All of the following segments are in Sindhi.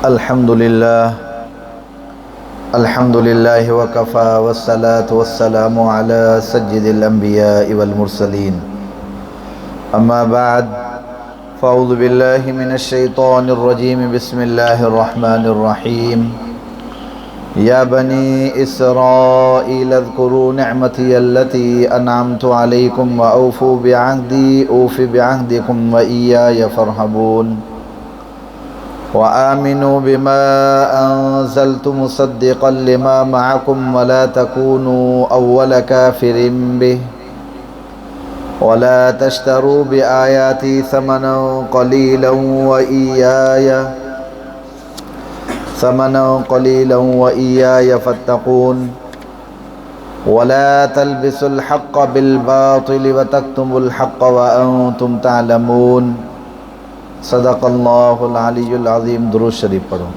الحمد لله الحمد لله وكفى والصلاة والسلام على سيد الأنبياء والمرسلين أما بعد فأعوذ بالله من الشيطان الرجيم بسم الله الرحمن الرحيم يا بني إسرائيل اذكروا نعمتي التي أنعمت عليكم وأوفوا بعهدي أوف بعهدكم وإياي فارهبون وآمنوا بما أنزلت مصدقا لما معكم ولا تكونوا أول كافر به ولا تشتروا بآياتي ثمنا قليلا وإياي ثمنا قليلا وإياي فاتقون ولا تلبسوا الحق بالباطل وتكتموا الحق وأنتم تعلمون صدق الله العلي العظيم درود شريف پڙهو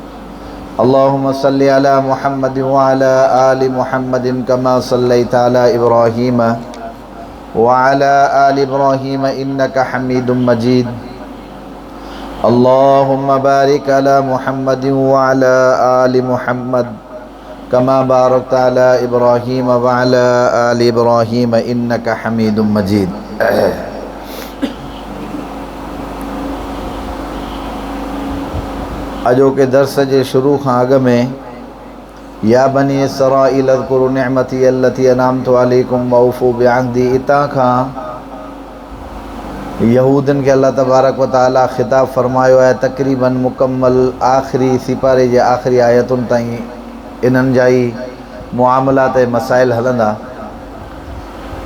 اللهم صل على محمد وعلى آل محمد كما صليت على إبراهيم وعلى آل إبراهيم إنك حميد مجيد اللهم بارك على محمد وعلى آل محمد كما باركت على إبراهيم وعلى آل إبراهيم إنك حميد مجيد اڄوڪي درس جي شروع کان اڳ ۾ يا بني اسرائيل اذڪروا نعمتي التي انعمت عليڪم واوفوا بعهدي اتان کان يهودين کي الله تبارڪ و تعالي خطاب فرمايو آهي تقريباً مڪمل آخري سيپاري جي آخري آيتن تائين انهن جا ئي معاملات ۽ مسائل هلندا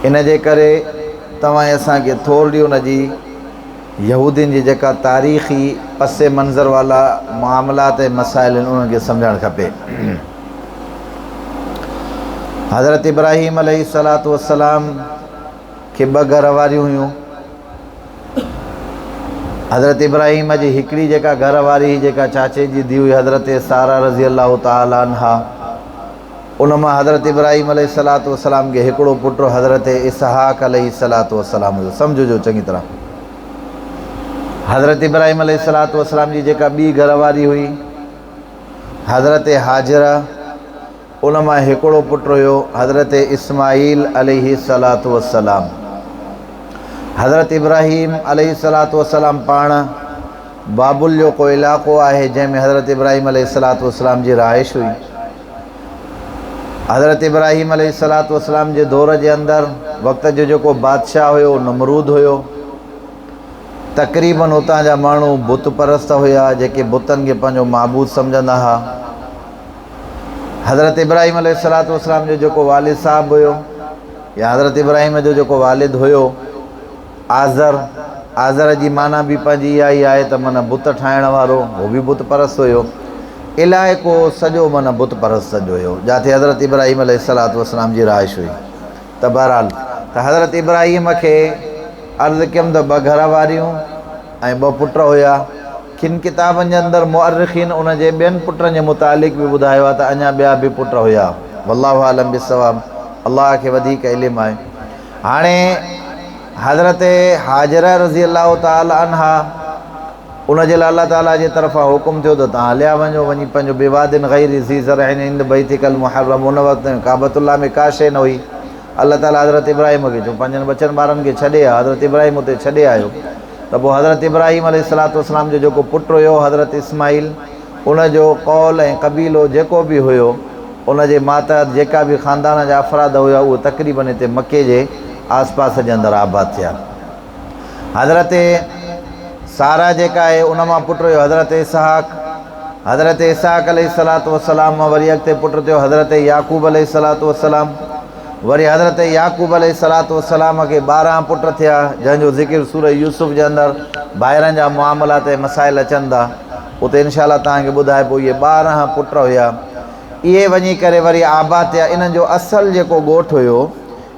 ان جي ڪري توهان ۽ اسان کي ٿورڙي ان جي يهودين جي جيڪا تاريخي پس منظر والا معاملات ۽ مسائل آهن انهن کي سمجهڻ کپي. حضرت ابراهيم عليه الصلوة والسلام کي ٻه گهر واريون هيون. حضرت ابراهيم جي هڪڙي جيڪا گهر واري هئي جيڪا چاچي جي ڌيء هئي حضرت ساره رضي الله تعالٰي عنها ان مان حضرت ابراهيم عليه الصلوة والسلام کي هڪڙو پٽ حضرت اسحاق عليه الصلوة والسلام هيو. سمجهجو چڱي طرح. حضرت ابراهيم عليه الصلوة والسلام جي جيڪا ٻي گهر واري هئي حضرت هاجره ان مان هڪڙو پٽ هيو حضرت اسماعيل عليه الصلوة والسلام. حضرت ابراهيم عليه الصلوة والسلام پاڻ بابل جو ڪو علائقو آهي جنهن ۾ حضرت ابراهيم عليه الصلوة والسلام جي رهائش هئي. حضرت ابراهيم عليه الصلوة والسلام جي دور جي اندر وقت جو جيڪو بادشاهه هيو نمرود هيو. تقريباً اتان جا ماڻهو بت پرست هيا جيڪي بتن کي پنهنجو معبود سمجهندا ها. حضرت ابراهيم عليه الصلوة والسلام جو جيڪو والد صاحب هيو يا حضرت ابراهيم جو جيڪو والد هيو آزر، آزر جي معنيٰ به پنهنجي اها ئي آهي ته معنيٰ بت ٺاهڻ وارو، هو به بت پرست هيو. علائقو سڄو معنيٰ بت پرستن جو هيو، جاتي حضرت ابراهيم عليه الصلوة والسلام جي رهائش هئي. ته بهرحال ته حضرت ابراهيم کي عرض ڪيم ته ٻه گهر واريون ۽ ٻه پٽ هيا. ڪن ڪتابن جي اندر مؤرخين ان جي ٻين پٽن جي متعلق به ٻڌايو آهي ته اڃا ٻيا به پٽ هيا. والله اعلم بالصواب الله کي وڌيڪ علم آهي. هاڻي حضرت هاجره رضي الله تعالٰي عنها ان جي لاء الله تعالٰي جي طرفان حڪم ٿيو ته توهان هليا وڃو، وڃي پنهنجو بواد غير ذي زرع عند بيتک المحرم ان وقت ڪعبة الله ۾ ڪا شيء نه هئي. الله تعالٰي حضرت ابراهيم کي چيو پنهنجن ٻچن ٻارن کي ڇڏي آ، حضرت ابراهيم اتي ڇڏي آيو ته پوء حضرت ابراهيم عليه الصلوة والسلام جو جيڪو پٽ هيو حضرت اسماعيل ان جو قول ۽ قبيلو جيڪو به هيو ان جي ماتحت جيڪا به خاندان جا افراد هيا اهي تقريباً هتي مڪي جي آس پاس جي اندر آباد ٿيا. حضرت ساره جيڪا آهي ان مان پٽ هيو حضرت اسحاق، حضرت اسحاق عليه الصلوة والسلام مان وري اڳتي پٽ ٿيو حضرت يعقوب عليه الصلوة والسلام، وري حضرت يعقوب عليه الصلوة والسلام کي 12 پٽ ٿيا جنهن جو ذڪر سورة يوسف جي اندر ڀائرن جا معاملات ۽ مسائل اچن ٿا اتي انشاء الله توهان کي ٻڌائبو اهي 12 پٽ هيا اهي وڃي ڪري وري آباد ٿيا انهن جو اصل جيڪو ڳوٺ هيو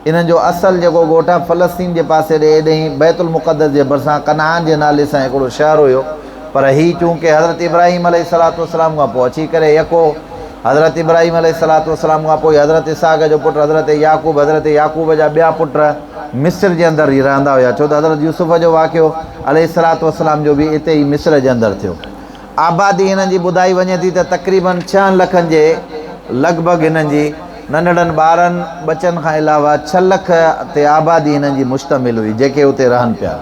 انهن جو اصل جيڪو ڳوٺ آهي فلسطين جي پاسي ڏي ايڏهين بيت المقدس جي ڀرسان ڪنعان جي نالي سان هڪڙو شهر هيو پر هي چونڪه حضرت ابراهيم عليه الصلوة والسلام کان پوء اچي ڪري يڪو حضرت ابراهيم عليه الصلوة والسلام کان پوء حضرت اسحاق جو پٽ حضرت يعقوب حضرت يعقوب جا ٻيا پٽ مصر جي اندر ئي رهندا هيا ڇو ته حضرت يوسف جو واقعو عليه الصلوة والسلام جو به اتي ئي مصر جي اندر ٿيو. آبادي هنن جي ٻڌائي وڃي ٿي ته تقريبن ڇهن لکن جي لڳ ڀڳ هنن جي ننڍڙن ٻارن ٻچن کان علاوه ڇهه لک تي آبادي هنن جي مشتمل هئي جيڪي اتي رهن پيا.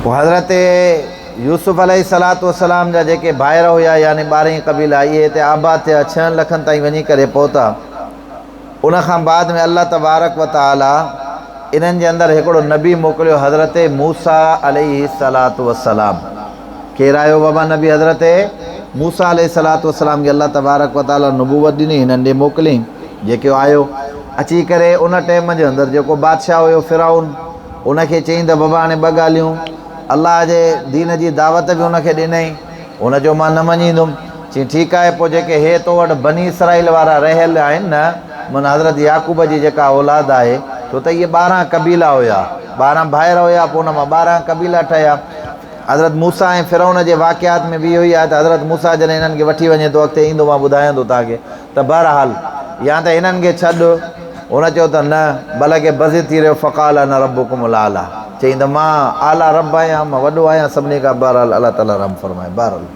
پوء حضرت يوسف عليه الصلوة والسلام جا جيڪي ڀائر هيا يعني ٻارهين قبيلا اهي هتي آباد ٿيا ڇهن لکن تائين وڃي ڪري پهتا. ان کان بعد ۾ الله تبارڪ و تعالي انهن جي اندر هڪڙو نبي موڪليو حضرت موسيٰ عليه الصلوة والسلام. ڪير آيو بابا نبي حضرت موسيٰ عليه الصلوة والسلام کي الله تبارڪ و تعالي نبوت ڏني هنن ڏي موڪلين جيڪو آيو اچي ڪري ان ٽيم جي اندر جيڪو بادشاهه هيو فرعون ان کي چيائين ته بابا هاڻي ٻه ڳالهيون الله جي دين جي دعوت به ان کي ڏنائين هن چيو مان نه مڃيندم. چيائين ٺيڪ آهي پوء جيڪي هي تو وٽ بني اسرائيل وارا رهيل آهن نه، معنيٰ حضرت يعقوب جي جيڪا اولاد آهي، ڇو ته اهي 12 قبيلا هيا، 12 ڀائر هيا، پوء ان مان 12 قبيلا ٺهيا. حضرت موسيٰ ۽ فرعون جي واقعات ۾ به اهو ئي آهي ته حضرت موسيٰ جڏهن هنن کي وٺي وڃي ٿو، اڳتي ايندو مان ٻڌايان ٿو توهان کي ته بهرحال يا ته هنن کي ڇڏ، هن چيو ته نه، بلڪه بضد ٿي رهيو، فقال انا ربڪم الاعليٰ، چيائين ته مان اعليٰ رب آهيان، مان وڏو آهيان سڀني کان، بهرحال الله تعاليٰ رحم فرمائي، بهرحال.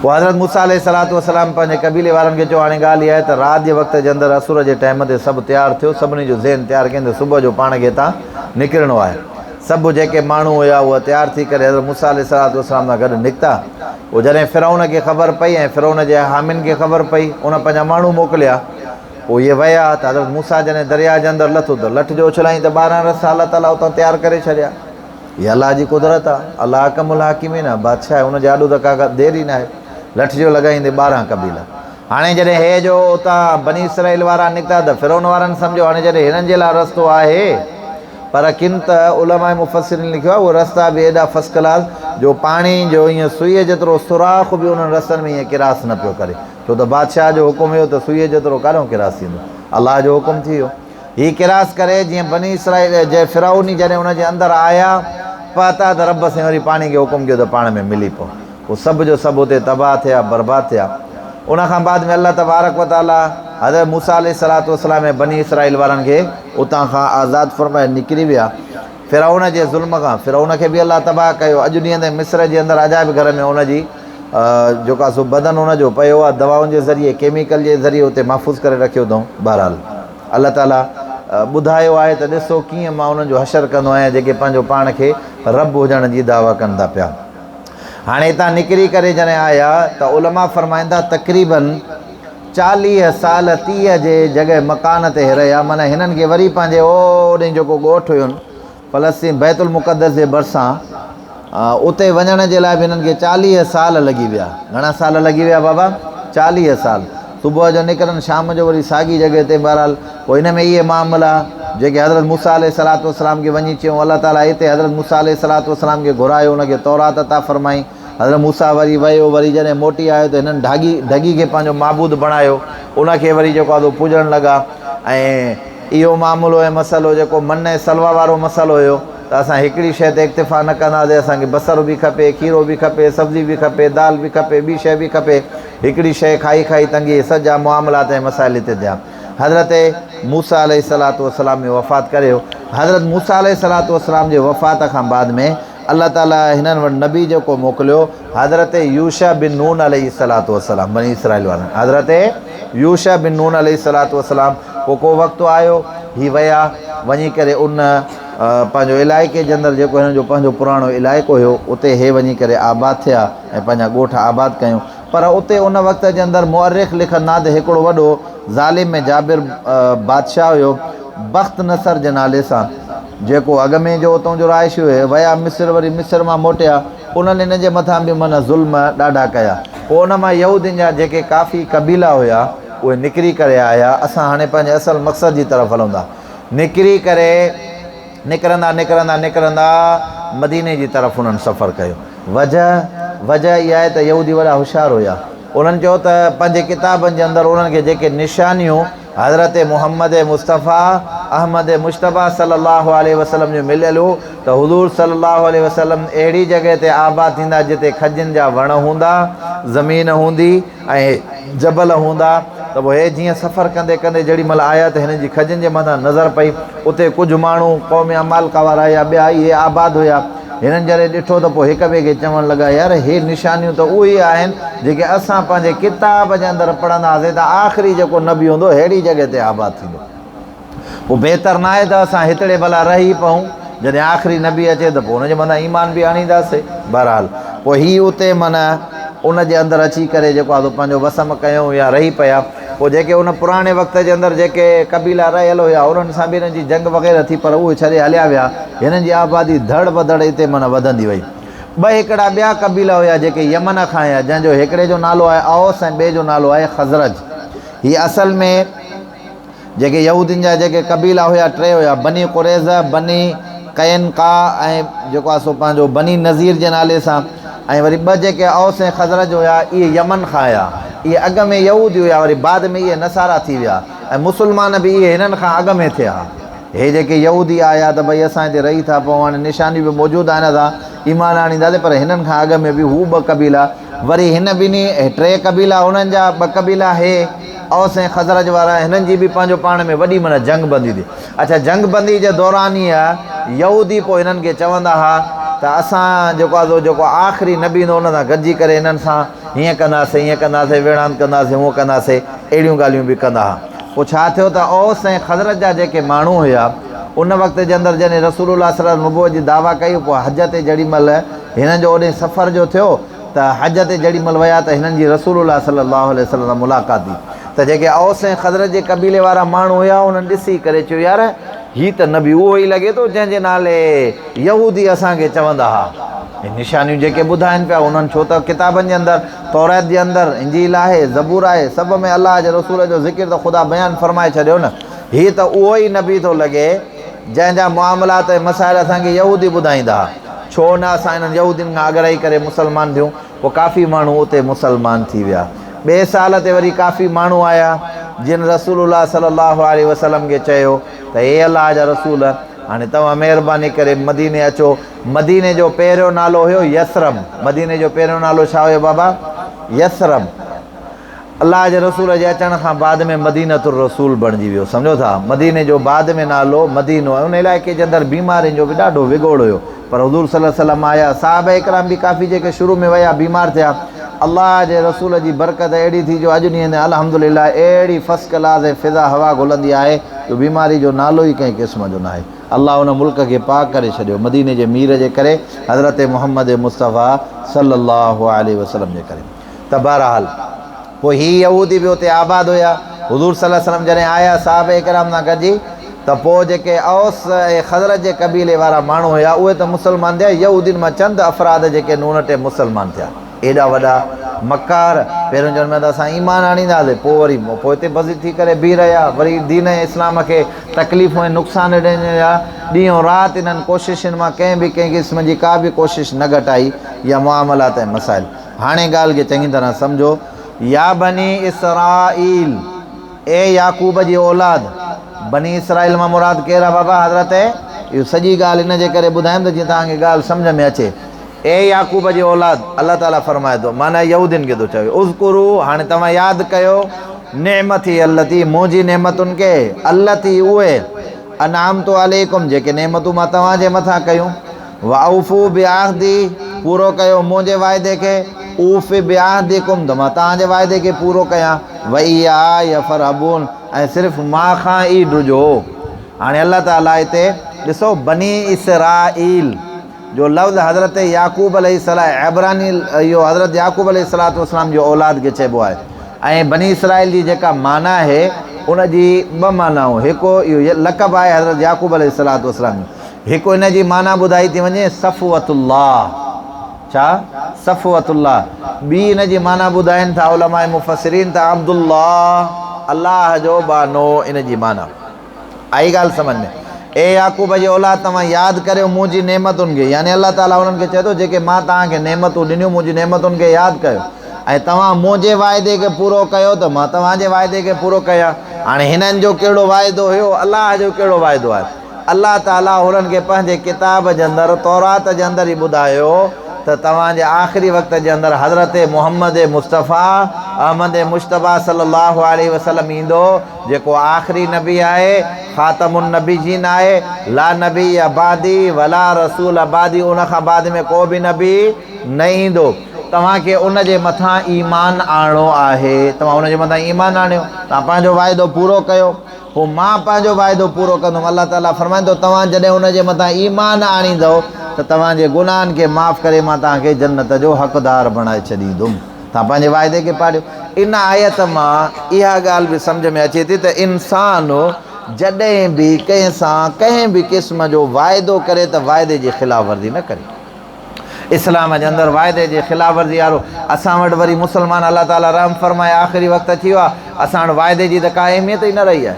پوء حضرت موسيٰ عليه الصلوة والسلام پنهنجي قبيلي وارن کي چيو، هاڻي ڳالهه اها آهي ته رات جي وقت جي اندر اسور جي ٽائيم تي سڀ تيار ٿيو، سڀني جو ذهن تيار ڪين ته صبح جو پاڻ کي هتان نڪرڻو آهي. سڀ جيڪي ماڻهو هيا اهي تيار ٿي ڪري حضرت موسيٰ عليه الصلوة والسلام سان گڏ نڪتا. پوء جڏهن فرعون کي خبر پئي ۽ فرعون جي حامين کي خبر پئي، ان پنهنجا ماڻهو موڪليا. پوء اهي ويا ته حضرت موسيٰ جڏهن درياء جي اندر لٿو ته لٺ جو اڇلائين ته 12 رسا الله تعاليٰ اتان تيار ڪري ڇڏيا. هي الله جي قدرت آ، الله احڪم الحاڪمين آ، بادشاهه آهي، ان جي آڏو ته ڪا دير ئي ناهي. لٺ جو لڳائيندي 12 قبيلا. هاڻي جڏهن هي جو اتان بني اسرائيل وارا نڪتا ته فرعون وارن سمجهيو هاڻي جڏهن هنن جي لاء رستو آهي، پر ڪن ته علماء مفسرين لکيو آهي اهي رستا به ايڏا فرسٽ ڪلاس جو پاڻي جو ائين سوئيء جيترو سوراخ به انهن رستن ۾ ائين ڪراس نه پيو ڪري، ڇو ته بادشاهه جو حڪم هيو ته سوئيء جيترو ڪاڏهون ڪراس ٿيندو. الله جو حڪم ٿي ويو. هي ڪراس ڪري جيئن بني اسرائيل جي فرعوني جڏهن ان جي اندر آيا، پهتا ته رب سائين وري پاڻي کي حڪم ڪيو ته پاڻ ۾ ملي پئو. پوء سڀ جو سڀ اتي تباهه ٿيا، برباد ٿيا. ان کان بعد ۾ الله تبارڪ و تعاليٰ حضرت موسيٰ عليه الصلوة والسلام ۽ بني اسرائيل وارن کي اتان کان آزاد فرمائي نڪري ويا. فرعون جي ظلم کان فرعون کي به الله تباهه ڪيو. اڄ ڏينهن تائين مصر جي اندر عجائب گهر ۾ ان جي جيڪو آهي سو بدن ان جو پيو آهي، دوائن جي ذريعي، ڪيميڪل جي ذريعي اتي محفوظ ڪري رکيو اٿئون. بهرحال الله تعاليٰ ٻڌايو آهي ته ڏسو ڪيئن مان انهن جو حشر ڪندو آهيان جيڪي پنهنجو پاڻ کي رب هجڻ جي دعويٰ ڪن ٿا پيا. هاڻي هتان نڪري ڪري جڏهن آيا ته علماء فرمائن ٿا تقريباً 40 سال 30 جي جڳهه مڪان تي رهيا معنيٰ هنن کي وري پنهنجي اوڏهين جيڪو ڳوٺ هين فلسطين بيت المقدس جي ڀرسان اتي وڃڻ جي لاء به هنن کي 40 سال لڳي ويا. گهڻا سال لڳي ويا بابا؟ 40 سال. صبح جو نڪرن شام جو وري ساڳي جڳهه تي بهرحال پوء ان ۾ اهي معاملا جيڪي حضرت موسيٰ عليه الصلوة والسلام کي وڃي چيائون الله تعاليٰ اتي حضرت موسيٰ عليه الصلوة والسلام کي گهرايو ان کي تورات عطا فرمائي حضرت موسيٰ وري ويو وري جڏهن موٽي آيو ته هنن ڍاڳي ڍڳي کي پنهنجو معبود بڻايو ان کي وري جيڪو آهي سو پوڄڻ لڳا ۽ اهو معاملو ۽ مسئلو جيڪو من ۽ سلويٰ وارو مسئلو هيو ته اسان هڪڙي شيء تي اڪتفا نه ڪنداسين اسان کي بصر به کپي کيرو به کپي سبزي به کپي دال به کپي ٻي شيء به کپي هڪڙي شيء کائي کائي تنگي سڄا معاملات ۽ مسائل هتي ٿيا. حضرت موسيٰ عليه الصلوة والسلام ۾ وفات ڪريو. حضرت موسيٰ عليه الصلوة والسلام جي وفات کان بعد ۾ الله تعاليٰ هنن وٽ نبي جيڪو موڪليو حضرت يوشع بن نون عليه الصلوة والسلام بني اسرائيل وارن حضرت يوشع بن نون عليه الصلوة والسلام پوء ڪو وقت آيو هي ويا وڃي ڪري ان پنهنجو علائقي جي اندر جيڪو هنن جو پنهنجو پراڻو علائقو هيو اتي هي وڃي ڪري آباد ٿيا ۽ پنهنجا ڳوٺ آباد ڪيون پر اتي ان وقت جي اندر مؤرخ لکندا ته هڪڙو وڏو ظالم ۽ جابر بادشاهه هيو بخت نصر جي نالي سان جيڪو اڳ ۾ جو اتان جو رهائشي هيو ويا مصر وري مصر مان موٽيا انهن هن جي مٿان به معنيٰ ظلم ڏاڍا ڪيا پوء ان مان يهودين جا جيڪي ڪافي قبيلا هيا اهي نڪري ڪري آيا اسان هاڻي پنهنجي اصل مقصد جي طرف هلون ٿا نڪري ڪري نڪرندا نڪرندا نڪرندا مديني جي طرف انهن سفر ڪيو. وجه، وجه اها آهي ته يهودي وڏا هوشيار هيا. انهن چيو ته پنهنجي ڪتابن جي اندر انهن کي جيڪي نشانيون حضرت محمد مصطفيٰ احمد مجتبيٰ صلي الله عليه وسلم جون مليل هو ته حضور صلي الله عليه وسلم اهڙي جڳهه تي آباد ٿيندا جتي کجين جا وڻ هوندا، زمين هوندي ۽ جبل هوندا ته پوء هي جيئن سفر ڪندي ڪندي جهڙي مهل آيا ته هنن جي کجين جي مٿان نظر پئي. اتي ڪجهه ماڻهو قوم عمالقه وارا يا ٻيا اهي آباد هيا. هنن جڏهن ڏٺو ته پوء هڪ ٻئي کي چوڻ لڳا، يار هي نشانيون ته اهي آهن جيڪي اسان پنهنجي ڪتاب جي اندر پڙهندا هئاسين ته آخري جيڪو نبي هوندو ههڙي جڳهه تي آباد ٿيندو. پوء بهتر ناهي ته اسان هتڙي ڀلا رهي پئون، جڏهن آخري نبي اچي ته پوء ان جي مٿان ايمان به آڻينداسين. بهرحال پوء هي اتي معنيٰ ان جي اندر اچي ڪري جيڪو آهي سو پنهنجو وسم ڪيائون يا رهي پيا. پوء جيڪي ان پراڻي وقت جي اندر جيڪي قبيلا رهيل هيا انهن سان به هنن جي جنگ وغيره ٿي پر اهي ڇڏي هليا ويا. هنن جي آبادي ڌڙ بڌڙ اتي معنيٰ وڌندي وئي. ٻه هڪڙا ٻيا قبيلا هيا جيڪي يمن کان آيا جنهن جو هڪڙي جو نالو آهي اوس ۽ ٻئي جو نالو آهي خزرج. هي اصل ۾. جيڪي يهودين جا جيڪي قبيلا هيا ٽي هيا، بني قريظه، بني قينقاع ۽ جيڪو آهي سو پنهنجو بني نضير جي نالي سان ۽ وري ٻه جيڪي اوس ۽ خزرج هيا اهي يمن کان آيا. اهي اڳ ۾ يهودي هيا وري بعد ۾ اهي نصارا ٿي ويا ۽ مسلمان به اهي هنن کان اڳ ۾ ٿيا. هي جيڪي يهودي آيا ته ڀئي اسان هتي رهي ٿا پئون هاڻي نشانيون به موجود آهن اسان ايمان آڻينداسين پر هنن کان اڳ ۾ به هو ٻه قبيلا وري هن ٻنهي ٽي قبيلا هنن جا ٻه قبيلا هي اوس ۽ خزرج وارا هنن جي به پنهنجو پاڻ ۾ وڏي معنيٰ جنگ بندي ٿي. اڇا جنگ بندي جي دوران ئي يهودي پوء هنن کي چوندا ها ته اسان جيڪو آهي سو جيڪو آخري نبي ايندو ان سان گڏجي ڪري هنن سان هيئن ڪنداسين هيئن ڪنداسين ويڙهاند ڪنداسين هونء ڪنداسين اهڙيون ڳالهيون به ڪندا ها. پوء ڇا ٿيو ته اوس ۽ خزرج جا جيڪي ماڻهو هيا ان وقت جي اندر جڏهن رسول الله صلي الله عليه وسلم نبوت جي دعويٰ ڪئي پوء حج تي جهڙي مهل هنن جو اوڏي سفر جو ٿيو ته حج تي جهڙي مهل ويا ته هنن جي رسول الله صلي الله عليه وسلم سان ملاقات ٿي ته جيڪي اوس ۽ خزرج جي قبيلي وارا ماڻهو هيا انهن ڏسي ڪري چيو يار هي ته نبي اهو ئي لڳي ٿو جنهن جي نالي يهودي اسان کي چوندا ها. هي نشانيون جيڪي ٻڌائين پيا انهن ڇو ته ڪتابن جي اندر تورات جي اندر انجيل آهي زبور آهي سڀ ۾ الله جي رسول جو ذڪر ته خدا بيان فرمائي ڇڏيو نه هي ته اهو ئي نبي ٿو لڳي جنهن جا معاملات ۽ مسائل اسان کي يهودي ٻڌائيندا ها. ڇو نه اسان انهن يهودين کان اڳرائي ڪري مسلمان ٿيون. پوء ڪافي ماڻهو اتي مسلمان ٿي ويا. ٻئي سال تي وري ڪافي ماڻهو آيا، جن رسول الله صلي الله عليه وسلم کي چيو ته اي الله جا رسول! هاڻي توهان مهرباني ڪري مديني اچو. مديني جو پهريون نالو هيو يثرب. مديني جو پهريون نالو ڇا هيو بابا؟ يثرب. الله جي رسول جي اچڻ کان بعد ۾ مدينة الرسول بڻجي ويو سمجهو ٿا مديني جو بعد ۾ نالو مدينو ۽ ان علائقي جي اندر بيمارين جو به ڏاڍو وڳوڙ هيو پر حضور صلي الله عليه وسلم آيا صحابه اڪرام به ڪافي جيڪي شروع ۾ ويا بيمار ٿيا الله جي رسول جي برڪت اهڙي ٿي جو اڄ ڏينهن تائين الحمدلله اهڙي فسٽ ڪلاس ۽ فضا هوا گهلندي آهي جو بيماري جو نالو ئي ڪنهن قسم جو ناهي الله ان ملڪ کي پاڪ ڪري ڇڏيو مديني جي مير جي ڪري حضرت محمد مصطفيٰ صلي الله عليه وسلم جي ڪري. ته بهرحال پوء هي يهودي به اتي آباد هيا. حضور صلي الله عليه وسلم جڏهن آيا صحابه ڪرام سان گڏجي ته پوء جيڪي اوس ۽ خزرج جي قبيلي وارا ماڻهو هيا اهي ته مسلمان ٿيا، يهودين مان چند افراد جيڪي نون ٽي مسلمان ٿيا. ايڏا وڏا مڪار پهريون چون پيا ته اسان ايمان آڻينداسين پوء وري پوئتي بضد ٿي ڪري بيهي رهيا وري دين ۽ اسلام کي تڪليفون ۽ نقصان ڏيڻ جا ڏينهن رات انهن ڪوششن مان ڪنهن به ڪنهن قسم جي ڪا به ڪوشش نه گهٽائي يا معاملات ۽ مسائل هاڻي ڳالهه کي چڱي طرح سمجهو، يا بني اسرائيل، اي يعقوب جي اولاد، بني اسرائيل مان مراد ڪير آهي بابا؟ حضرت اهو سڄي ڳالهه ان جي ڪري ٻڌايم ته جيئن توهان کي ڳالهه سمجهه ۾ اچي. اي يعقوب جي اولاد، الله تعاليٰ فرمائي ٿو، معنيٰ يهودين کي ٿو چوي، اذڪروا، هاڻي توهان ياد ڪيو، نعمتي التي، منهنجي نعمتن کي، التي، اهي، انعمت عليڪم، جيڪي نعمتون مان توهان جي مٿان ڪيون. واوفو بعهدي، پورو ڪيو منهنجي واعدي کي، اوف بعهدڪم، ته مان توهان جي واعدي کي پورو ڪيان، واياي فارهبون، ۽ صرف مان کان ئي ڊڄو. هاڻي الله تعاليٰ هتي ڏسو بني اسرائيل جو لفظ حضرت يعقوب عليه السلام عبراني اهو حضرت يعقوب عليه الصلوة والسلام جي اولاد کي چئبو آهي ۽ بني اسرائيل جي جيڪا معنيٰ آهي ان جي ٻه معنائون هڪ اهو لقب آهي حضرت يعقوب عليه الصلوة والسلام جو هڪ ان جي معنيٰ ٻڌائي ٿي وڃي صفوة الله، ڇا؟ صفوة الله، ٻي ان جي معنيٰ ٻڌائين ٿا علماء مفسرين ته عبدالله، الله جو ٻانهو، ان جي معنيٰ. آئي ڳالهه سمجهه ۾؟ اي يعقوب جي اولاد توهان ياد ڪريو منهنجي نعمتن کي، يعني الله تعاليٰ انهن کي چئي ٿو جيڪي مان توهان کي نعمتون ڏنيون منهنجي نعمتن کي ياد ڪيو ۽ توهان منهنجي واعدي کي پورو ڪيو ته مان توهان جي واعدي کي پورو ڪيان. هاڻي هنن جو ڪهڙو واعدو هيو؟ الله جو ڪهڙو واعدو آهي؟ الله تعاليٰ هنن کي پنهنجي ڪتاب جي اندر، تورات جي اندر ئي ٻڌايو ته توهان جي آخري وقت جي اندر حضرت محمد مصطفيٰ احمد مجتبيٰ صلي الله عليه وسلم ايندو جيڪو آخري نبي آهي، خاتم النبيين آهي، لا نبي بعدي ولا رسول بعدي ان کان بعد ۾ ڪو به نبي نه ايندو. توهان کي ان جي مٿان ايمان آڻڻو آهي. توهان ان جي مٿان ايمان آڻيو، توهان پنهنجو واعدو پورو ڪيو. پوء مان پنهنجو واعدو پورو ڪندم. الله تعاليٰ فرمائي ٿو، توهان جڏهن ان جي مٿان ايمان آڻيندؤ ته توهان جي گناهن کي معاف ڪري مان توهان کي جنت جو حقدار بڻائي ڇڏيندم. توهان پنهنجي واعدي کي پاڙيو. ان آيت مان اها ڳالهه به سمجهه ۾ اچي ٿي ته انسان جڏهن به ڪنهن سان ڪنهن به قسم جو واعدو ڪري ته واعدي جي خلاف ورزي نه ڪري. اسلام جي اندر واعدي جي خلاف ورزي وارو اسان وٽ وري مسلمان الله تعالي رحم فرمائي آخري وقت اچي ويو آهي اسان وٽ واعدي جي ته ڪا اهميت ئي نه رهي آهي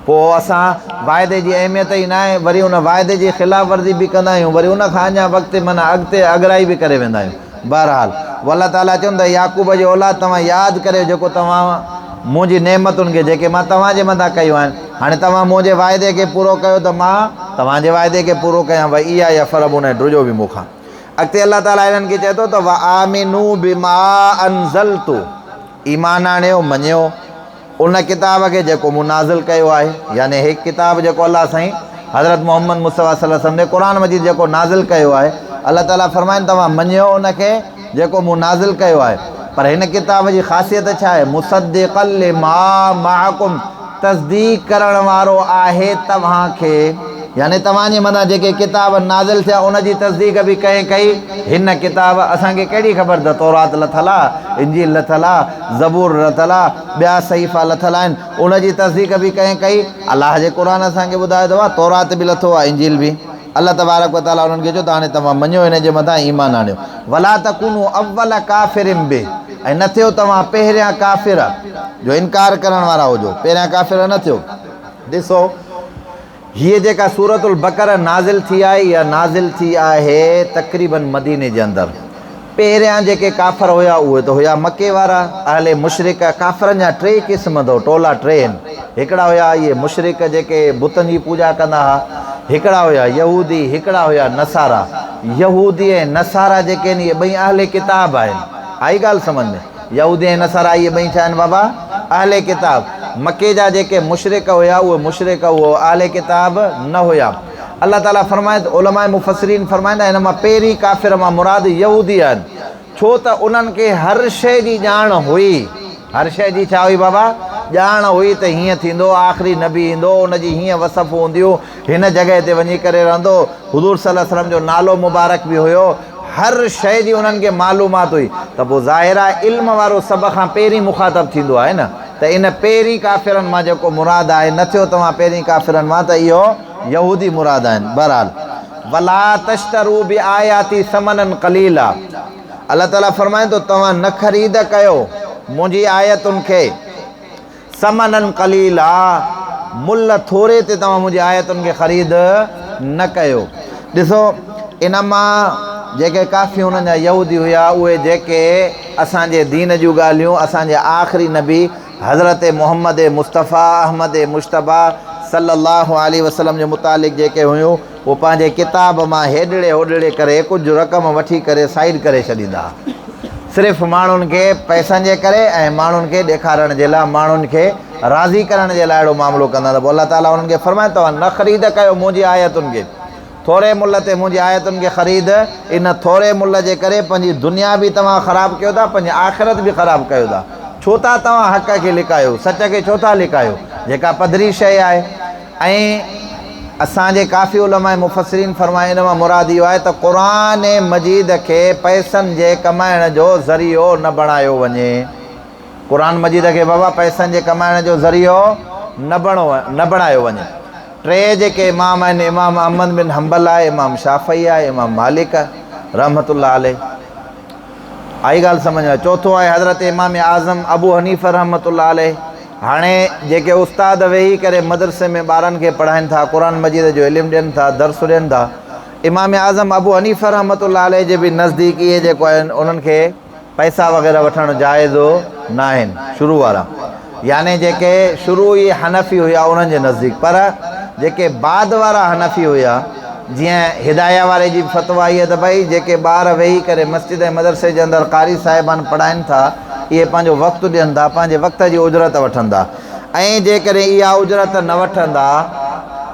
پوء اسان واعدي جي اهميت ئي ناهي وري ان واعدي جي خلاف ورزي به ڪندا آهيون وري ان کان اڃا وقت معنيٰ اڳتي اڳرائي به ڪري ويندا آهيون بهرحال الله تعالي چون ته يعقوب جي اولاد توهان ياد ڪريو جيڪو توهان منهنجي نعمتن کي جيڪي مان توهان جي مٿان ڪيون آهن، هاڻي توهان منهنجي واعدي کي پورو ڪيو ته مان توهان جي واعدي کي پورو ڪيان، واياي فارهبون ۽ ڊڄو به مون کان. اڳتي الله تعاليٰ انهن کي چئي ٿو ته وآمنوا بما انزلت ايمان آڻيو، مڃيو، ان ڪتاب کي جيڪو مون نازل ڪيو آهي، يعني هي ڪتاب جيڪو الله سائين حضرت محمد مصطفيٰ صلي الله عليه وسلم تي قرآن مجيد جيڪو نازل ڪيو آهي، الله تعاليٰ فرمائن توهان مڃيو ان کي جيڪو مون نازل ڪيو آهي، پر هن ڪتاب جي خاصيت ڇا آهي؟ مصدقا لما معڪم، تصديق ڪرڻ وارو آهي توهان کي، يعني توهان جي مٿان جيڪي ڪتاب نازل ٿيا ان جي تصديق به ڪنهن ڪئي؟ هن ڪتاب، اسان کي ڪهڙي خبر ته تورات لٿل آ، انجيل لٿل آ، زبور لٿل آ، ٻيا صحيفا لٿل آهن، ان جي تصديق به ڪنهن ڪئي؟ الله جي قرآن اسان کي ٻڌايو ته تورات به لٿو آ، انجيل به. الله تبارڪ و تعاليٰ انهن کي چيو ته هاڻي توهان مڃيو هن جي مٿان ايمان آڻيو. ولا تڪونوا اول ڪافر به ۽ نه ٿيو توهان پهريان ڪافر جو انڪار ڪرڻ وارا هجو، پهريان ڪافر نه ٿيو. ڏسو هيء جيڪا سورة البقره نازل ٿي آهي اها نازل ٿي آهي تقريباً مديني جي اندر. پهريان جيڪي ڪافر هيا اهي ته هيا مڪي وارا، اهل مشرڪ، ڪافرن جا ٽي قسم اٿو، ٽولا ٽي آهن، هڪڙا هيا اهي مشرڪ جيڪي بتن جي پوڄا ڪندا ها، هڪڙا هيا يهودي، هڪڙا هيا نصارا، يهودي ۽ نصارا جيڪي آهن اهي ٻئي اهل ڪتاب آهن، آئي ڳالهه سمجهه ۾، يهودي ۽ نصارا اهي ٻئي ڇا آهن بابا؟ اهل ڪتاب، مڪي جا جيڪي مشرڪ هيا اهي مشرڪ اهي اهل ڪتاب نه هيا. الله تعاليٰ فرمائي ٿو، علماء مفسرين فرمائن ٿا، هن مان پهرين ڪافر مان مراد يهودي آهن، ڇو ته انهن کي هر شيء جي ڄاڻ هئي، هر شيء جي ڇا هئي بابا؟ ڄاڻ هئي ته هيئن ٿيندو، آخري نبي ايندو، ان جي هيئن وصف هونديون، هن جڳهه تي وڃي ڪري رهندو، حضور صلي الله عليه وسلم جو نالو مبارڪ به هيو، هر شيء جي انهن کي معلومات هئي ته پوء ظاهر آهي علم وارو سڀ کان پهرين مخاطب ٿيندو آهي نه ته ان پهرين ڪافرن مان جيڪو مراد آهي نه ٿيو توهان پهرين ڪافرن مان ته اهو يهودي مراد آهن بهرحال ولا تشترو بآياتي ثمنا قليلا الله تعالي فرمائي ٿو توهان نه خريد ڪيو منهنجي آيتن کي ثمنا قليلا، ملهه ٿوري تي توهان منهنجي آيتن کي خريد نه ڪيو. ڏسو، ان مان جيڪي ڪافي انهن جا يهودي هيا، اهي جيڪي اسان جي دين جون ڳالهيون اسان جي آخري نبي حضرت محمد مصطفيٰ احمد مجتبيٰ صلّي اللّٰه عليه وسلّم جي متعلق جيڪي هيون، اهي پنهنجي ڪتاب مان هيڏڙي هوڏڙي ڪري ڪجهه رقم وٺي ڪري سائيڊ ڪري ڇڏيندا ها. صرف ماڻهن کي پئسن جي ڪري ۽ ماڻهن کي ڏيکارڻ جي لاء ماڻهن کي راضي ڪرڻ جي لاء اهڙو معاملو ڪندا ته پوء الله تعاليٰ انهن کي فرمائي توهان نه خريد ڪيو منهنجي آيتن کي ٿوري ملهه تي منهنجي آيتن کي خريد ان ٿوري ملهه جي ڪري پنهنجي دنيا به توهان خراب ڪيو ٿا پنهنجي آخرت به خراب ڪيو ٿا ڇو ٿا توهان حق کي لڪايو سچ کي ڇو ٿا لڪايو جيڪا پڌري شيء آهي ۽ اسان جي ڪافي علماء مفسرين فرمايو ان مان مراد اهو آهي ته قرآن مجيد کي پئسن جي ڪمائڻ جو ذريعو نه بڻايو وڃي. قرآن مجيد کي بابا پئسن جي ڪمائڻ جو ذريعو نه نه بڻايو وڃي. ٽي جيڪي امام آهن امام احمد بن حنبل آهي، امام شافعي آهي، امام مالڪ رحمة الله عليه. آئي ڳالهه سمجهه ۾؟ چوٿون آهي حضرت امام اعظم ابو حنيفه رحمة الله عليه. هاڻي جيڪي استاد ويهي ڪري مدرسي ۾ ٻارن کي پڙهائين ٿا، قرآن مجيد جو علم ڏين ٿا، درس ڏين ٿا، امام اعظم ابو حنيفه رحمة الله عليه جي به نزديڪ اهي جيڪو آهن انهن کي پئسا وغيره وٺڻ جائز ناهن، شروع وارا يعني جيڪي شروع ئي حنفي هيا انهن جي نزديڪ، پر جيڪي بعد وارا حنفي هيا، جيئن هدايه واري جي به فتويٰ آئي آهي ته ڀئي جيڪي ٻار ويهي ڪري مسجد ۽ مدرسي جي اندر قاري صاحبان پڙهائين ٿا اهي پنهنجو وقت ڏين ٿا پنهنجي وقت جي اجرت وٺن ٿا ۽ جيڪڏهن اها اجرت نه وٺندا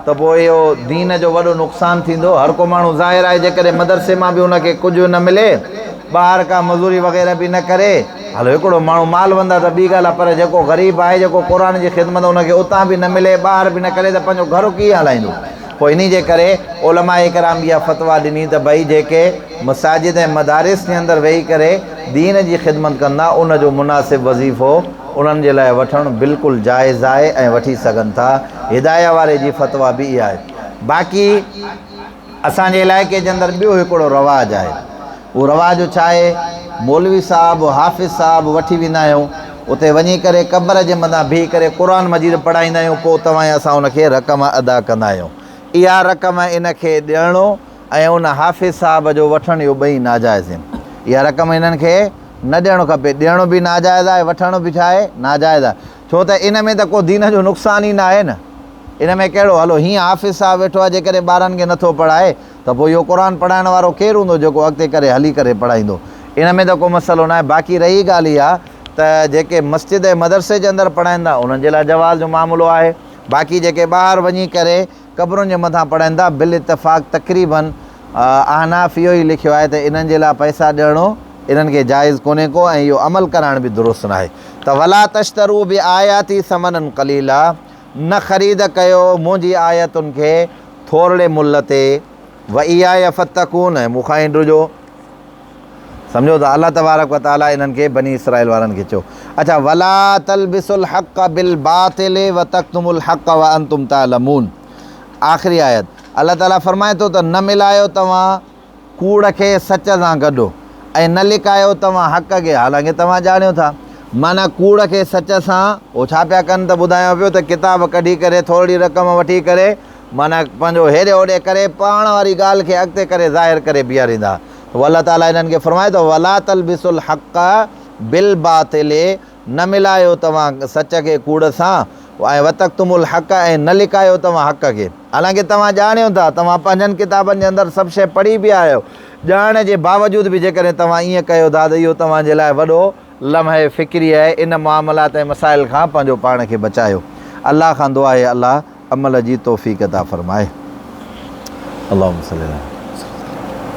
ته پوء اهو دين جو وڏو نقصان ٿيندو هر ڪو ماڻهو ظاهر آهي جيڪڏهن مدرسي مان به ان کي ڪجهه نه ملي ٻاهر ڪا مزوري وغيره به نه ڪري هلو هڪڙو ماڻهو مال وند آهي ته ٻي ڳالهه آهي پر جيڪو غريب آهي جيڪو قرآن جي خدمت ان کي اتان به نه ملي ٻاهر به نه ڪري ته پنهنجو گهر ڪيئن هلائيندو پوء انهي جي ڪري علماء ڪرام اها فتويٰ ڏني ته ڀئي جيڪي مساجد ۽ مدارس جي اندر ويهي ڪري دين جي خدمت ڪندا ان جو مناسب وظيفو انهن جي لاء وٺڻ بلڪل جائز آهي ۽ وٺي سگهن ٿا هدايه واري جي فتويٰ به اها آهي باقي اسان جي علائقي جي اندر ٻيو هڪڙو رواج آهي. اهو رواج ڇا آهي؟ مولوي صاحب، حافظ صاحب وٺي ويندا آهيون، اتي وڃي ڪري قبر جي مٿان بيهي ڪري قرآن مجيد پڙهائيندا آهيون، پوء توهان ۽ اسان ان کي رقم ادا ڪندا آهيون. اها رقم ان کي ڏيڻو ۽ ان حافظ صاحب جو وٺڻ اهو ٻئي ناجائز آهن. اها رقم انهن کي نه ڏيڻو کپي. ڏيڻو به ناجائز آهي، وٺڻ به ڇا آهي؟ ناجائز آهي. ڇو ته ان ۾ ته ڪو دين جو نقصان ئي ناهي نه. ان ۾ ڪهڙو هلو هيئن حافظ صاحب ويٺو آهي جيڪڏهن ٻارن کي نٿو پڙهائي ته پوء اهو قرآن پڙهائڻ وارو ڪير هوندو جيڪو اڳتي ڪري هلي ڪري پڙهائيندو ان ۾ ته ڪو مسئلو ناهي باقي رهي ڳالهه اها ته جيڪي مسجد ۽ مدرسي جي اندر پڙهائين ٿا انهن جي لاء جواز جو معاملو آهي باقي جيڪي ٻاهر وڃي ڪري قبرن جي مٿان پڙهائين ٿا بالاتفاق تقريباً احناف اهو ئي لکيو آهي ته انهن جي لاء پئسا ڏيڻو انهن کي جائز ڪونهي ڪو ۽ اهو عمل ڪرائڻ به درست ناهي ته ولا تشتروا بآياتي ثمنا قليلا نه خريد ڪيو منهنجي آيتن کي ٿورڙي ملهه تي، واياي فاتقون ۽ مون کان ئي ڊڄو. سمجهو ته الله تبارڪ و تعالي انهن کي بني اسرائيل وارن کي چيو اڇا ولا تلبسوا الحق بالباطل وتڪتموا الحق وانتم تعلمون آخري آيت الله تعالي فرمائي ٿو ته نه ملايو توهان ڪوڙ کي سچ سان گڏ ۽ نه لڪايو توهان حق کي حالانڪه توهان ڄاڻيو ٿا. معنيٰ ڪوڙ کي سچ سان هو ڇا پيا ڪن ته ٻڌايان پيو ته ڪتاب ڪڍي ڪري ٿورڙي رقم وٺي ڪري معنيٰ پنهنجو هيڏي هوڏي ڪري پاڻ واري ڳالهه کي اڳتي ڪري ظاهر ڪري بيهاريندا ته الله تعاليٰ انهن کي فرمائي ٿو ولا تلبسوا الحق بالباطل نه ملايو توهان سچ کي ڪوڙ سان ۽ وتڪتموا الحق ۽ نه لڪايو توهان حق کي حالانڪه توهان ڄاڻيو ٿا، توهان پنهنجن ڪتابن جي اندر سڀ شيء پڙهي به آيا آهيو، ڄاڻڻ جي باوجود به جيڪڏهن توهان ائين ڪيو ٿا ته اهو توهان جي لاء وڏو لمحه فڪري آهي، ان معاملات ۽ مسائل کان پنهنجو پاڻ کي بچايو. الله کان دعا آهي الله عمل جي توفيق عطا فرمائي. اللهم صل علي.